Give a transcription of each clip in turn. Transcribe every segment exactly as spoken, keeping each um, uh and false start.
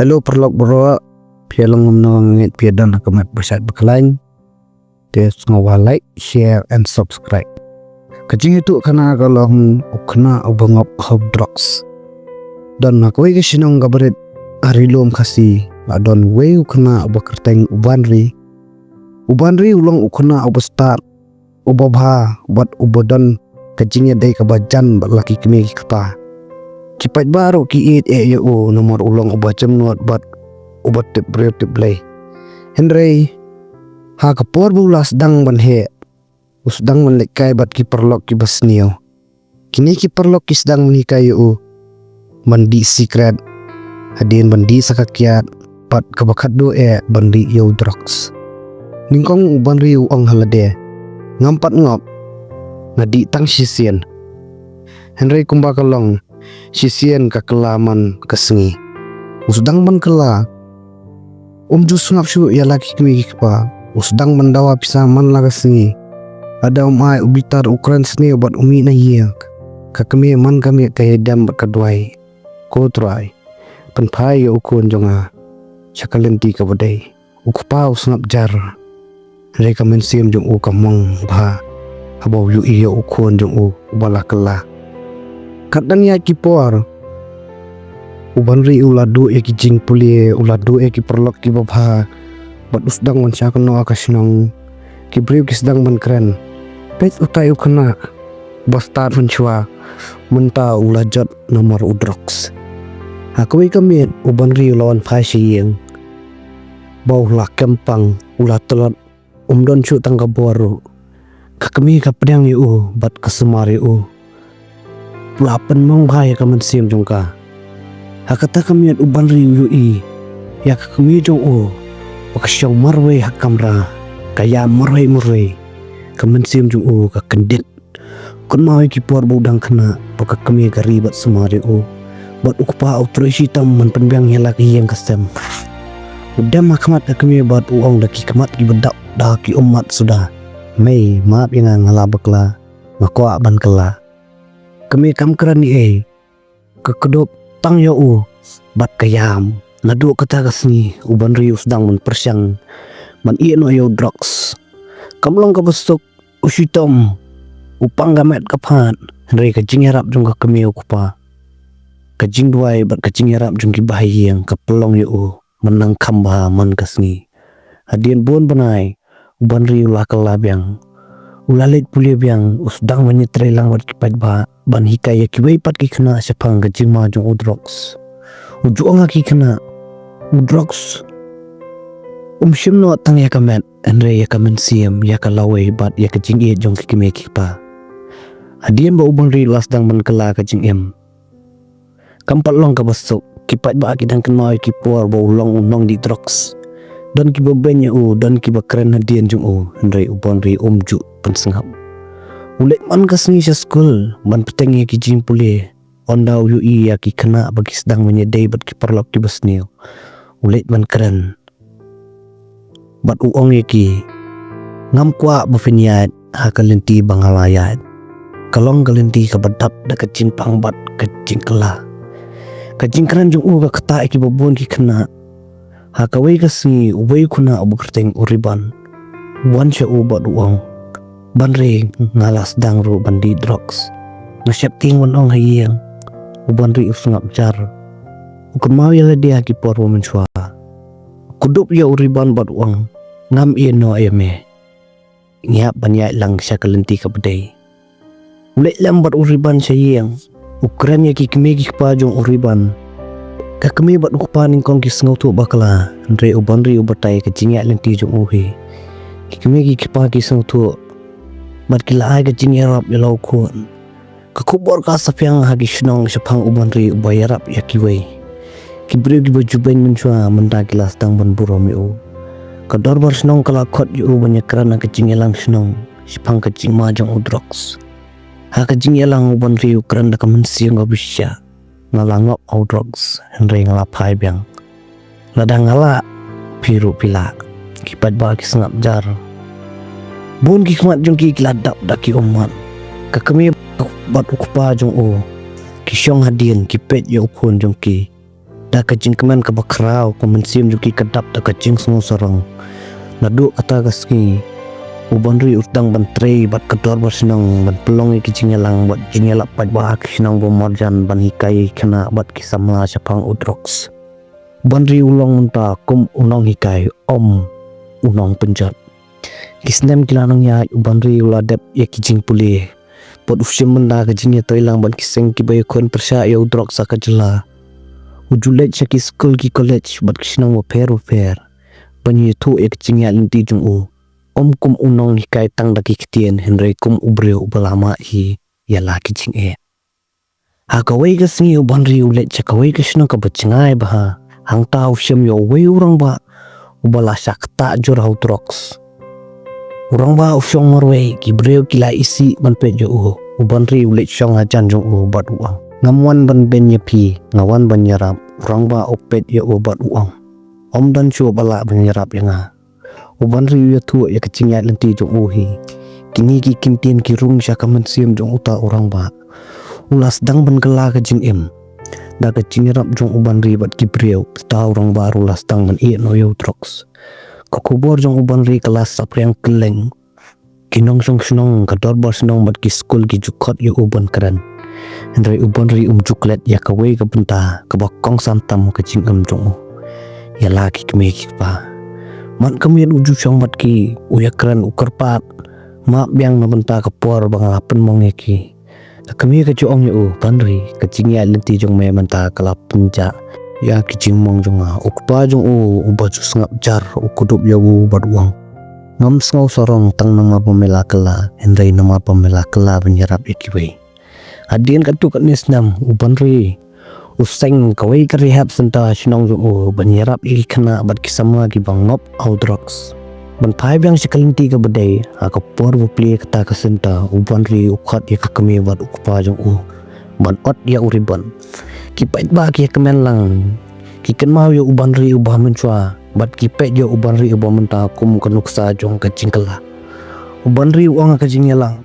Hello paralok baroh, phi ïa long kumno, nga ngeit phi ïa don ha ka met ba shait ba khlaiñ. Te sngewbha like, share and subscribe. Ka jingïathuhkhana ka long u khynnah uba ngop ha u drugs. Don ha kawei ka shnong kaba rit ha Ri Lum Khasi, la don uwei u khynnah uba kyrteng u Banri. U Banri u long u khynnah uba stad, uba bha bad uba don ka jingïadei kaba jan bad la ki kmie ki kpa. Ki paidbah ruh ki ïeit eh ïa u namar u long uba jemnud bad uba tip briew tip Blei. Hynrei ha ka por ba u la sdang ban heh, u sdang ban leit kai bad ki paralok kiba sniew. Kine ki paralok ki sdang ban hikai ïa u ban dih sikret, hadien ban dih sa ka kiad, bad kaba khatduh eh ban dih ïa u drugs. Nyngkong u Banri u ong ha lade, ngam pat ngop, nga dih tang shisien. Hynrei kumba ka long, shisien ka kylla man ka sngi. U sdang ban kylla, um ju sngap shuh ïa la ki kmie ki kpa. U sdang ban dawa pisa man la ka sngi. Lada um ai, u bitar, u kren sniew bad u mih na ïing. Ka kmie man ka miet ka ïadem bad ka duwai, ko Trai, pynphai ïa u khun jong nga sha ka lynti kaba dei. U kpa u sngap jar. Hynrei ka mynsiem jong u ka mong bha haba u ïohi ïa u khun jong u uba la kylla. Katba ïaid ki por, u Banri u la duh ïa ki jingpule, u la duh ïa ki paralok kiba bha, bad u sdang ban shah kynnoh ha ka shnong. Ki briew ki sdang ban kren, peit utai u khynnah ba stad mynshuwa, mynta u la jot namar u drugs. Ha kawei ka miet u Banri u la wan phai sha ïing. Ba u la kem pang, u la tlot, um don shuh tang ka bor ruh. Ka kmie ka pdiang ïa u bad ka sumar ïa u. U la pynmong bha ïa ka mynsiem jong ka. Ha kata ka miet u Banri u ïohi ïa ka kmie jong u ba ka shong marwei ha kamra, ka ïam marwei marwei. Ka mynsiem jong u ka kyndit. Kynmaw ïa ki por ba u dang khynnah, ba ka kmie ka ri bad sumar ïa u. Bad u kpa u trei shitom ban pynbiang ïa la ka ïing ka sem. U dem ha khmat ka kmie bad u ong da ki khmat kiba dap, da ki ummat suda, mei, map ïa nga, nga la bakla, nga kwah ban kylla. Kmie kam kren ei ei. Ka kdup tang ïa u bad ka ïam. Naduh kata ka sngi u Banri u sdang ban pyrshang ban ïeh noh ïa u drugs. Kam long kaba suk, u shitom, u pang ka met ka phad, hynrei ka jingïarap jong ka kmie, u kpa, ka jingduwai bad ka jingïarap jong ki bahaïing ka pynlong ïa u ban nang kham bha man ka sngi. Hadien bun bnai, u Banri u la kylla biang. U la leit pule biang, u sdang ban ïatreilang bad ki paidbah ban hikai ïa kiwei pat ki khynnah shaphang ka jingma jong u drugs. U ju ong ha ki khynnah, u drugs um shim noh tang ïa ka met, hynrei ïa ka mynsiem, ïa ka lawei bad ïa ka jingïeit jong ki kmie ki kpa. Hadien ba u Banri u la sdang ban kylla ka jingim, kam pat long kaba suk. Ki paidbah ki dang kynmaw ïa ki por ba u long u nongdih drugs. Don kiba beiñ ïa u, don kiba kren hadien jong u, hynrei u Banri um ju pynsngap. U leit man ka sngi sha skul ban bteng ïa ki jingpule. Ynda u ïohi ïa ki khynnah ba ki sdang ban ïadei bad ki paralok kiba sniew, u leit ban kren. Bad u ong ïa ki, ngam kwah ba phin ïaid ha ka lynti ba nga la ïaid. Ka long ka lynti kaba dap da ka jingpang bad ka jingkylla. Ka jingkren jong u ka ktah ïa kiba bun ki khynnah. Ha kawei ka sngi uwei u khynnah uba kyrteng u Riban u wan sha u bad u ong, Banri, nga la sdang ruh ban dih drugs. Nga sheptieng ban ong ha ïing. U Banri u sngap jar. U kynmaw ïa lade ha ki por ba mynshuwa. U kdup ïa u Riban bad u ong, ngam ïeh noh ïa me. Ngi hap ban ïaid lang sha ka lynti kaba dei. U leit lem bad u Riban sha ïing. U kren ïa ki kmie ki kpa jong u Riban. Ka kmie bad u kpa nyngkong ki sngewthuh bakla, hynrei u Banri u batai ka jingïaid lynti jong u hi. Ki kmie ki kpa ki sngewthuh bad ki la ai ka jingïarap ïa la u khun. Ka khubor ka saphriang ha ki shnong shaphang u Banri uba ïarap ïa kiwei. Ki briew kiba ju beiñ mynshuwa mynta ki la sdang ban burom ïa u. Ka dorbar shnong ka la khot ïa u ban ïakren ha ka jingïalang shnong shaphang ka jingma jong u drugs. Ha ka jingïalang u Banri u kren da ka mynsiem kaba shisha. Nga la ngop ha u drugs, hynrei nga la phai biang. Lada nga lah, phi ruh phi lah. Ki paidbah ki sngap jar. Bun ki khmat jong ki ki la dap da ki ummat. Ka kmie bad u kpa jong u ki shong hadien ki peit ïa u khun jong ki. Da ka jingkmen kaba khraw, ka mynsiem jong ki ka dap da ka jingsngewsarong. Naduh kata ka sngi, u Banri u sdang ban trei bad ka dorbar shnong ban pynlong ïa ki jingïalang bad jingïalap paidbah ha ki shnong ba marjan ban hikai ïa ki khynnah bad ki samla shaphang u drugs. U Banri u long mynta kum u nonghikai, ym u nongpynjot. Ki snem ki la nang ïaid, u Banri u la dep ïa ki jingpule bad u shim mynta ka jingïatreilang bad ki seng kiba ïakhun pyrshah ïa u drugs ha ka jylla. U ju leit sha ki skul, ki college bad ki shnong bapher bapher ban ïathuh ïa ka jingïaid lynti jong u, ym kum u nonghikai tang da ki ktien, hynrei kum u briew uba la mad hi ïa la ki jingeh. Ha kawei ka sngi u Banri u leit sha kawei ka shnong kaba jngai bha. Hangta u shem ïa uwei u rangbah uba la shah ktah jur ha u drugs. U rangbah u shong marwei, ki briew ki la isih ban peit ïa u. U Banri u leit shong hajan jong u bad u ong, "Ngam wan ban beiñ ïa phi, nga wan ban ïarap." U rangbah u peit ïa u bad u ong, "Ym don shuh ba lah ban ïarap ïa nga." U Banri u ïathuh ïa ka jingïaid lynti jong u hi. Kine ki kyntien ki rung sha ka mynsiem jong uta u rangbah. U la sdang ban kylla ka jingim. Da ka jingïarap jong u Banri bad ki briew, uta u rangbah ruh u la sdang ban ïeh noh ïa u drugs. Ka khubor jong u Banri ka la saphriang kylleng. Ki nongshong shnong, ka dorbar shnong bad ki skul ki ju khot ïa u ban kren. Hynrei u Banri um ju klet ïa kawei ka bynta kaba kongsan tam ka jingim jong u ïa la ki kmie ki kpa. Man ka miet u ju shong bad ki, u ïakren, u kyrpad, "Map biang na bynta ka por ba nga la pynmong ïa ki." Ka kmie ka ju ong ïa u, "Banri, ka jingïaid lynti jong me mynta ka la pynjah ïa ki jingmong jong nga." U kpa jong u, uba ju sngap jar, u kdup ïa u bad u ong, "Ngam sngewsarong tang namar ba me la kylla, hynrei namar ba me la kylla ban ïarap ïa kiwei." Hadien katto katne snem, u Banri u seng kawei ka rehab center ha shnong jong u ban ïarap ïa ki khynnah bad ki samla kiba ngop ha u drugs. Ban phai biang sha ka lynti kaba dei, ha ka por ba plie kata ka center, u Banri u khot ïa ka kmie bad u kpa jong u ban ot ïa u ribbon. Ki paidbah ki ïa kmen lang, ki kynmaw ïa u Banri uba mynshuwa bad ki peit ïa u Banri uba mynta kum ka nuksa jong ka jingkylla. U Banri u ong ha ka jingïalang,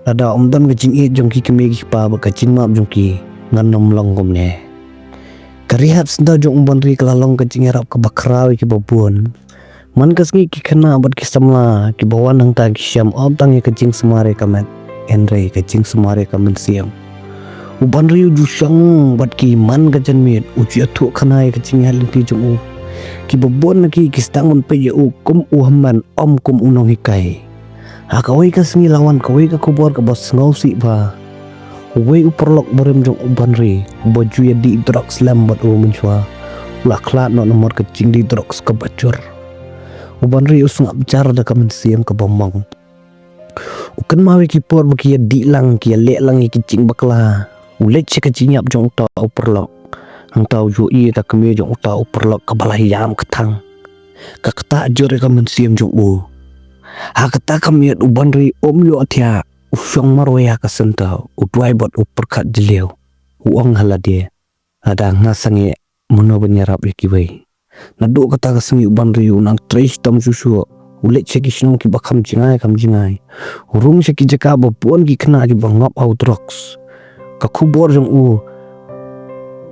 "Lada ym don ka jingïeit jong ki kmie ki kpa bad ka jingmap jong ki, ngan ym long kumne." Ka rehab center jong u Banri ka la long ka jingïarap kaba khraw ïa kiba bun. Man ka sngi ki khynnah bad ki samla kiba wan hangta ki shem ym tang ïa ka jingsumar ïa ka met, hynrei ka jingsumar ïa ka mynsiem. U Banri u ju shong bad ki man ka janmiet, u ju ïathuh khana ïa ka jingïaid lynti jong u. Kiba bun na ki ki sdang ban peit ïa u kum u hynmen, ym kum u nonghikai. Ha kawei ka sngi la wan kawei ka khubor kaba sngewsih bha. Uwei u paralok barim jong u Banri, uba ju ïadih drugs lem bad u mynshuwa, u la khlad noh namar ka jingdih drugs kaba jur. U Banri u sngap jar da ka mynsiem kaba mong. U kynmaw ïa ki por ba ki ïadih lang, ki ïaleh lang ïa ki jingbakla. U leit sha ka jingïap jong uta u paralok. Hangta u ju ïohi ïa ka kmie jong uta u paralok kaba la ïam kthang. Ka ktah jur ïa ka mynsiem jong u. Ha kata ka miet u Banri um ïohthiah, u shong marwei ha ka center, u duwai bad u pyrkhat jylliew. U ong ha lade, "Lada nga sangeh, mano ban ïarap ïa kiwei?" Naduh kata ka sngi u Banri u nang trei shitom shuh shuh. U leit sha ki shnong kiba kham jngai kham jngai. U rung sha ki jaka ba bun ki khynnah kiba ngop ha u drugs. Ka khubor jong u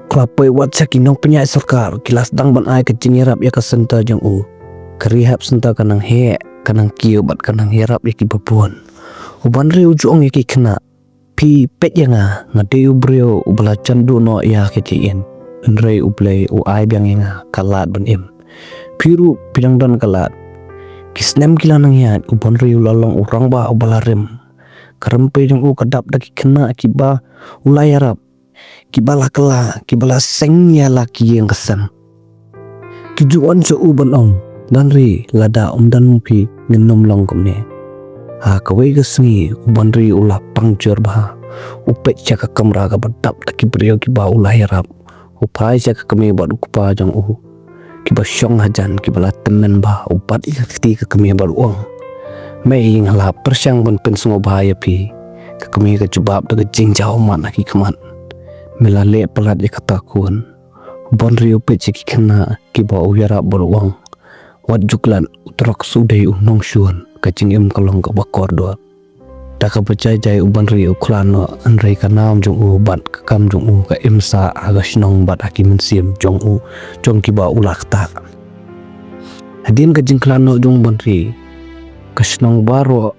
ka la poi wat sha ki nongpynïaid sorkar, ki la sdang ban ai ka jingïarap ïa ka center jong u. Ka rehab center ka nang heh, ka nang kiew bad ka nang ïarap ïa kiba bun. U Banri u ju ong ïa ki khynnah, "Phi peit ïa nga, nga dei u briew uba la jan duh noh ïa ka jingim. Hynrei U Blei u ai biang ïa nga ka lad ban im. Phi ruh phi dang don ka lad." Ki snem ki la nang ïaid, u Banri u la long u rangbah uba la rim. Ka rympei jong u ka dap da ki khynnah kiba u la ïarap, kiba la kylla, kiba la seng ïa la ki ïing ka sem. Ki ju wan sha u ban ong, "Banri, lada ym don phi, ngin ym long kumne." Ha kawei ka sngi u Banri u la pang jur bha. U peit sha ka kamra kaba dap da ki briew kiba u la ïarap. U phai sha ka kmie bad u kpa jong u, kiba shong hajan, kiba la tymmen bha. U bat ïa ka kti ka kmie bad u ong, "Mei, nga la pyrshang ban pynsngewbha ïa phi." Ka kmie ka jubab da ka jingjaw mad ha ki khmat, "Me la leh palat ïa kata khun." U Banri u peit sha ki khynnah kiba u ïarap bad u ong, "Wat ju klet, u drugs u dei u nongshun, ka jingim ka long kaba kordor." Da kaba jai jai u Banri u khlad noh, hynrei ka nam jong u bad ka kam jong u ka im sah ha ka shnong bad ha ki mynsiem jong u, jong kiba u la ktah. Hadien ka jingkhlad noh jong u Banri, ka shnong baroh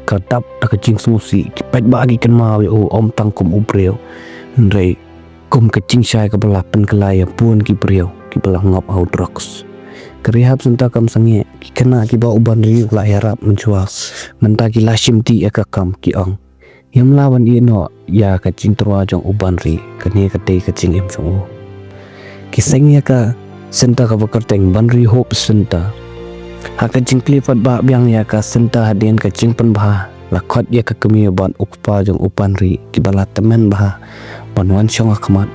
ka dap da ka jingsngewsih, ki paidbah ki kynmaw ïa u ym tang kum u briew, hynrei kum ka jingshai kaba la pynkylla ïa bun ki briew kiba la ngop ha u drugs. Ka rehab centre kam sangeh, ki khynnah kiba u Banri u la ïarap mynshuwa mynta ki la shim dih ïa ka kam, ki ong, ngim lah ban ïeh noh ïa ka jingtyrwa jong u Banri, kane ka dei ka jingim jong u. Ki seng ïa ka centre kaba kyrteng Banri Hope Centre. Ha ka jingkylli paidbah biang ïa ka centre hadien ka jingpynbha, la khot ïa ka kmie bad u kpa jong u Banri kiba la tymmen bha ban wan shong ha khmat.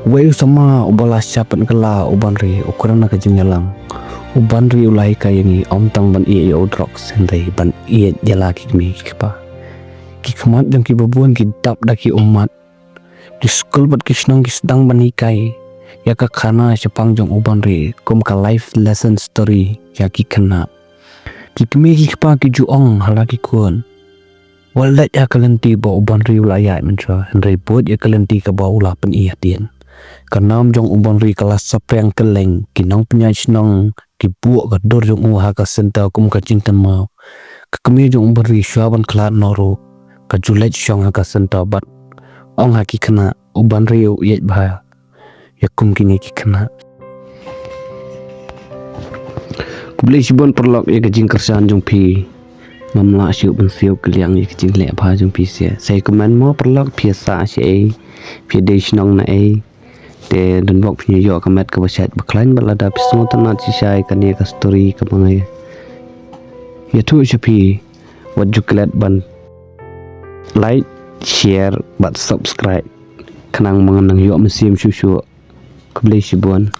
Uwei u samla uba la shah pynkylla u Banri u kren ha ka jingïalang. U Banri u la hikai ïa ngi ym tang ban ïeh ïa u drugs, hynrei ban ïeit ïa la ki kmie ki kpa. Ki khmat jong kiba bun ki dap da ki ummat. Ki skul bad ki shnong ki sdang ban hikai ïa ka khana shaphang jong u Banri kum ka life lesson story ïa ki khynnah. Ki kmie ki kpa ki ju ong ha la ki khun, wat leit ïa ka lynti ba u Banri u la ïaid mynshuwa, hynrei bud ïa ka lynti kaba u la pyni hadien. Ka nam jong u Banri ka la saphriang kylleng, ki nongpynïaid shnong ki buh ka dur jong u ha ka centre kum ka jingkynmaw. Ka kmie jong u Banri shuwa ban khlad noh ruh ka ju leit shong ha ka centre bad ong ha ki khynnah, u Banri u ïeit bha ïa kum kine ki khynnah. Khublei shibun paralok ïa ka jingkyrshan jong phi. Ngam lah shuh ban siew kylliang ïa ka jingleh bha jong phi seh. Sa comment mo paralok, phi ïa sah shaei, phi ïa dei shnong naei. Te don bok phin ïoh ka met kaba shait ba khlaiñ bad lada phi sngewtynnat shisha ïa kane ka story kaba nga ïathuh sha phi, wat ju klet ban like, share bad subscribe khnang ba ngan nang ïoh mynsiem shuh shuh. Khublei shibun.